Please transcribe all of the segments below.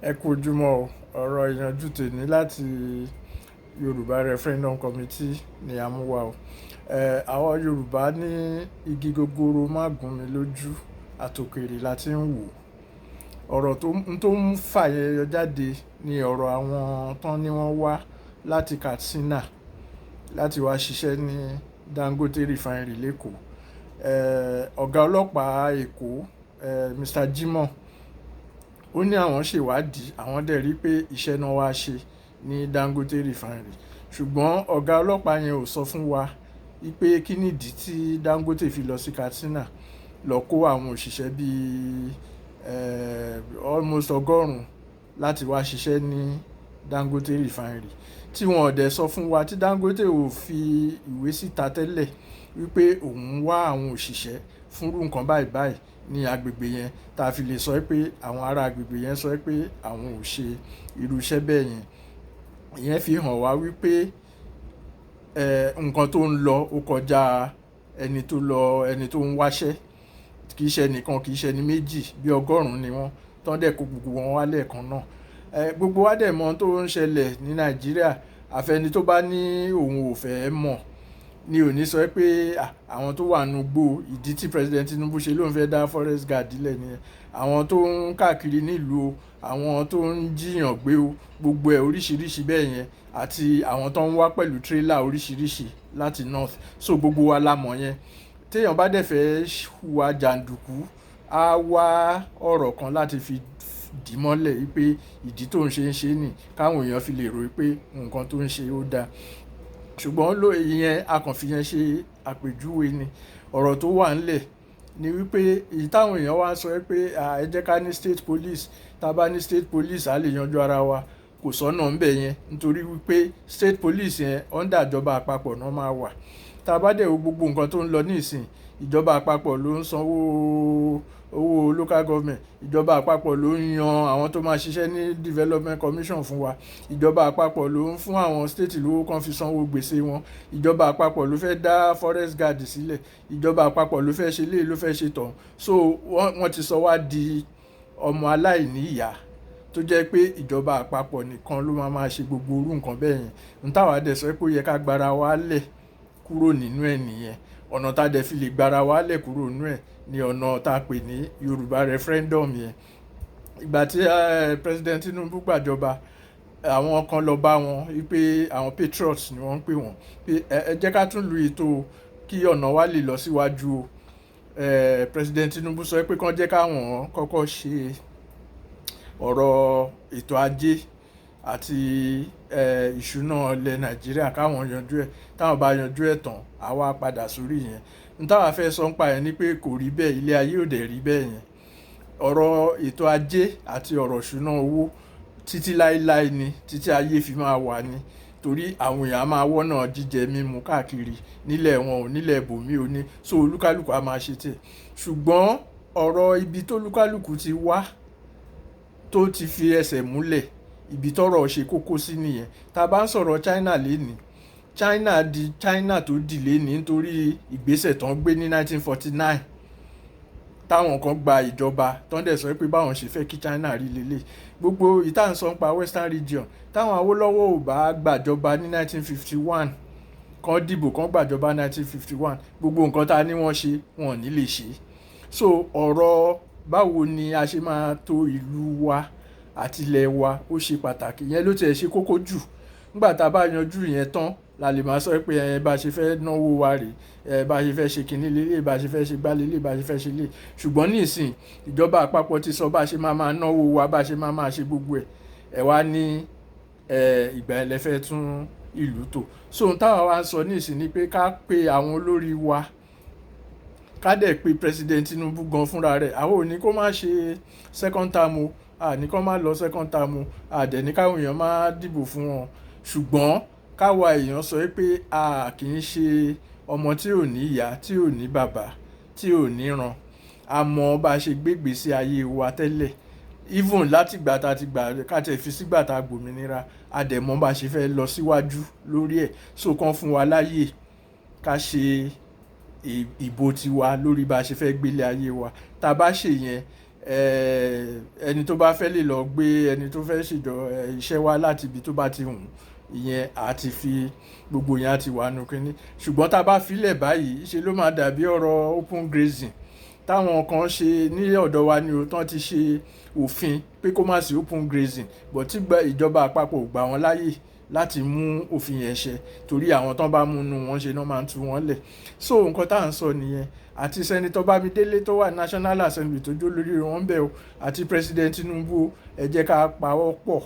Ẹ kú ojúmọ́ o. Ọ̀rọ̀ ìyànjú tèmi láti Yorùbá Referendum Committee ni a mú wá o. Àwọn Yorùbá ní igi gogoro má gún mi lójú, àtòkèrè la tí ń wò. Ọ̀rọ̀ tó ń fàyọ jáde ni ọ̀rọ̀ àwọn tán ní wọ́n wá láti Katsina láti wá ṣiṣẹ́ ní Dangote Refinery l'Ékòó. Ọ̀gá ọlọ́pàá Èkó, Mr. Jimoh, ó ní àwọn ṣèwádìí, àwọn dẹ̀ rí pé iṣẹ́ náà wá ṣe ní Dangote Refinery. Ṣùgbọ́n ọ̀gá ọlọ́pàá yẹn ò sọ fún wa wípé kí nìdí tí Dangote fi lọ sí Katsina lọ kó àwọn òṣìṣẹ́ bí, almost 100 láti wá ṣiṣẹ́ ní Dangote Refinery. Tí wọ́n ò dẹ̀ sọ fún wa, tí Dangote ò fi ìwé síta tẹ́lẹ̀ wípé òun ń wá àwọn òṣìṣẹ́ fún irú nǹkan báyìí báyìí ní agbègbè yẹn, táa fi lè sọ pé àwọn ará agbègbè yẹn sọ pé àwọn ò ṣe irú iṣẹ́ bẹ́ẹ̀ yẹn. Ìyẹn fi hàn wá wípé, nǹkan tó ń lọ ó kọjá ẹni tó lọ, ẹni tó ń wáṣẹ́. Kì í ṣe ẹnìkan, kì í ṣe ẹni méjì, bí 100 ni wọ́n. Tán dẹ̀ kó gbogbo wọn wá lẹ́ẹ̀kan náà. Gbogbo wa dẹ̀ mọ̀ ohun tó ń ṣẹlẹ̀ ní Nàìjíríà. Àfẹ́ni tó bá ní òun ò fẹ́ mọ̀ ni ò ní sọ pé, àwọn tó wà nínú igbó, ìdí tí President Tinubu ṣe ló ń fẹ́ dá forest guard lẹ̀ ni. Àwọn tó ń káàkiri nílùú o, àwọn tó ń jíyàn gbé o, gbogbo ẹ̀ oríṣìíríṣìí bẹ́ẹ̀ yẹn àti àwọn tó ń wá pẹ̀lú trailer oríṣìíríṣìí láti North. So gbogbo wa la mọ̀ yẹn. Tí èèyàn bá dẹ̀ fẹ́ hùwà jàndùkú, á wá ọ̀rọ̀ kan láti fi dì mọ́lẹ̀ wípé ìdí tó ń ṣe ní káwọn èèyàn fi lè rò wípé nǹkan tó ń ṣe ó da. Ṣùgbọ́n ló ìyẹn a kàn fi yẹn ṣe àpèjúwe ni. Ọ̀rọ̀ tó wà nílẹ̀ ni wípé èyí táwọn èèyàn wá sọ pé, ẹ jẹ́ ká ní state police. Tí a bá ní state police, a lè yanjú ara wa. Kò sọ́nà ńbẹ̀ yẹn nítorí wípé state police yẹn under ìjọba àpapọ̀ náà máa wà. Tí a bá dẹ̀ wo gbogbo nǹkan tó ń lọ níìsín, ìjọba àpapọ̀ ló ń sanwó owó local government. Ìjọba àpapọ̀ ló ń yan àwọn tó máa ṣiṣẹ́ ní Development Commission fún wa. Ìjọba àpapọ̀ ló ń fún àwọn state lówó kan fi sanwó gbèsè wọn. Ìjọba àpapọ̀ ló fẹ́ dá forest guard sílẹ̀. Ìjọba àpapọ̀ ló fẹ́ ṣe léyìí, ló fẹ́ ṣe tọ̀hún. So wọ́n ti sọ wá di ọmọ aláìní ìyá tó jẹ́ pé ìjọba àpapọ̀ nìkan ló máa máa ṣe gbogbo irú nǹkan bẹ́ẹ̀ yẹn. N táwa dẹ̀ sọ pé ó yẹ ká gbára wa lẹ̀ kúrò nínú ẹ̀ nìyẹn. Ọ̀nà tá dẹ̀ fi lè gbára wa lẹ̀ kúrò nínú ẹ̀ ni ọ̀nà tá pè ní Yorùbá Referendum yẹn. Ìgbà tí, President Tinubu gbàjọba, àwọn kan lọ bá wọn wípé àwọn patriots ni wọ́n ń pè wọ́n pé ẹ jẹ́ ká tún lu ètò kí ọ̀nà wa lè lọ síwájú o. President Tinubu sọ pé kí wọ́n jẹ́ káwọn kọ́kọ́ ṣe ọ̀rọ̀ ètò ajé àti, ìṣúná ilẹ̀ Nàìjíríà káwọn yanjú ẹ̀. Táwọn bá yanjú ẹ̀ tán, àwa padà sórí ìyẹn. N táwa fẹ́ sọ nípa ẹ̀ ni pé kò rí bẹ́ẹ̀, ilé ayé ò dẹ̀ rí bẹ́ẹ̀ yẹn. Ọ̀rọ̀ ètò ajé àti ọ̀rọ̀ ìṣúná owó títí láéláé ni, títí ayé fi máa wà ni. Torí àwọn èèyàn á máa wọ́nà jíjẹ mímu káàkiri nílẹ̀ wọn ò nílẹ̀ ibòmí ò ní. So olúkálùkù á máa ṣe tiẹ̀. Ṣùgbọ́n ọ̀rọ̀ ibi tó olúkálùkù ti wá tó ti fi ẹsẹ̀ múlẹ̀, ibi tọ́rọ̀ ṣe kókó sí nìyẹn. Tí a bá ń sọ̀rọ̀ China lénìí, China di China tó di lénìí nítorí ìgbésẹ̀ tó ń gbé ní 1949 táwọn kan gba ìjọba tán dẹ̀ sọ pé báwọn ṣe fẹ́ kí China rí lélẹ̀. Gbogbo ìta ń sọ nípa Western Region, táwọn Awólọ́wọ̀ ò bá gbàjọba ní 1951, kan dìbò kan gbàjọba 1951, gbogbo nǹkan tá ní wọ́n ṣe, wọ́n ò ní lè ṣe. So ọ̀rọ̀ báwo ni a ṣe máa tó ìlú wa àti ilẹ̀ wa ó ṣe pàtàkì. Ìyẹn ló ti ẹ̀ ṣe kókó jù. Nígbà tá a bá yanjú ìyẹn tán la lè máa sọ pé ẹ bá ṣe fẹ́ náwó wa rè, ẹ bá ṣe fẹ́ ṣe kíní lélẹ̀, bá ṣe fẹ́ ṣe gbá lélẹ̀, bá ṣe fẹ́ ṣe lé. Ṣùgbọ́n níìsín, ìjọba àpapọ̀ ti sọ bá ṣe máa máa náwó wa, bá ṣe máa máa ṣe gbogbo ẹ̀. Ẹ wá ní, ìgbà ẹ lẹ fẹ́ tún ìlú tò. So ohun táwa wá ń sọ níìsín ni pé ká pe àwọn olórí wa, ká dẹ̀ pe President Tinubu gan fúnra rẹ̀. Àwa ò ní kó má ṣe second term o, a ní kó má lọ second term o, a dẹ̀ ní káwọn èèyàn má dìbò fún wọn. Ṣùgbọ́n káwa èèyàn sọ pé a kì í ṣe ọmọ tí ò ní ìyá, tí ò ní bàbá, tí ò ní ìran. A mọ bá ṣe gbé ìgbésí ayé wa tẹ́lẹ̀. Even láti ìgbà tá ti gbà ká tẹ̀ fi sígbà tá gbòmìnira, a dẹ̀ mọ̀ bá ṣe fẹ́ lọ síwájú lórí ẹ̀. So kàn fún wa láyè ká ṣe ìbò tiwa lórí bá ṣe fẹ́ gbé ilé ayé wa. Tí a bá ṣe yẹn, Ẹni tó bá fẹ́ lè lọ gbé ẹni tó fẹ́ ṣèjọ iṣẹ́ wá láti ibi tó bá ti wù, ìyẹn a ti fi gbogbo yẹn á ti wà nù kínní. Ṣùgbọ́n tá a bá fi lẹ̀ báyìí, ṣe ló máa dàbí ọ̀rọ̀ open grazing táwọn kan ṣe ní ọ̀dọ̀ wa ni o, tán ti ṣe òfin pé kó má sí open grazing, but tí ìjọba àpapọ̀ ò gbà wọ́n láyè láti mú òfin yẹn ṣẹ, torí àwọn tán bá mú inú wọn ṣe náà máa ń tú wọn lẹ̀. So nǹkan tá à ń sọ nìyẹn. Àti Senator Bámidélé tó wà National Assembly tó jó lórí wọn bẹ́ẹ̀ o, àti President Tinubu, ẹ jẹ́ ká pawọ́ pọ̀,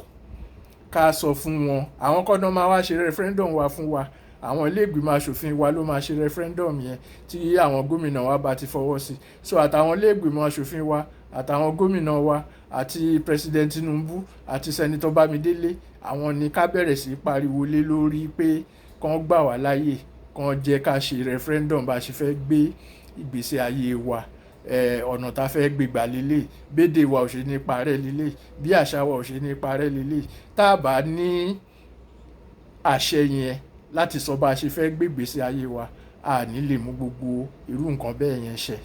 ká sọ fún wọn. Àwọn kọ́ náà máa wá ṣe referendum wa fún wa. Àwọn ilé ìgbìmọ̀ asòfin wa ló máa ṣe referendum yẹn tí àwọn gómìnà wa bá ti fọwọ́ sí. So àtàwọn ilé ìgbìmọ̀ asòfin wa, àtàwọn gómìnà wa, àti President Tinubu, àti Senator Bámidélé, àwọn ni ká bẹ̀rẹ̀ sí pariwo lé lórí pé kán gbà wá láyè, kán jẹ́ ká ṣe referendum bá ṣe fẹ́ gbé ìgbésí ayé wa, ọ̀nà tá fẹ́ gbé gbà lélẹ̀, bédè wa ò ṣe ní parẹ́ lélẹ̀, bí àṣà wa ò ṣe ní parẹ́ lélẹ̀. Tá a bá ní àṣẹ yẹn láti sọ bá ṣe fẹ́ gbé ìgbésí ayé wa, a ní lè mú gbogbo irú nǹkan bẹ́ẹ̀ yẹn ṣẹ.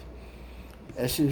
Ẹ ṣé.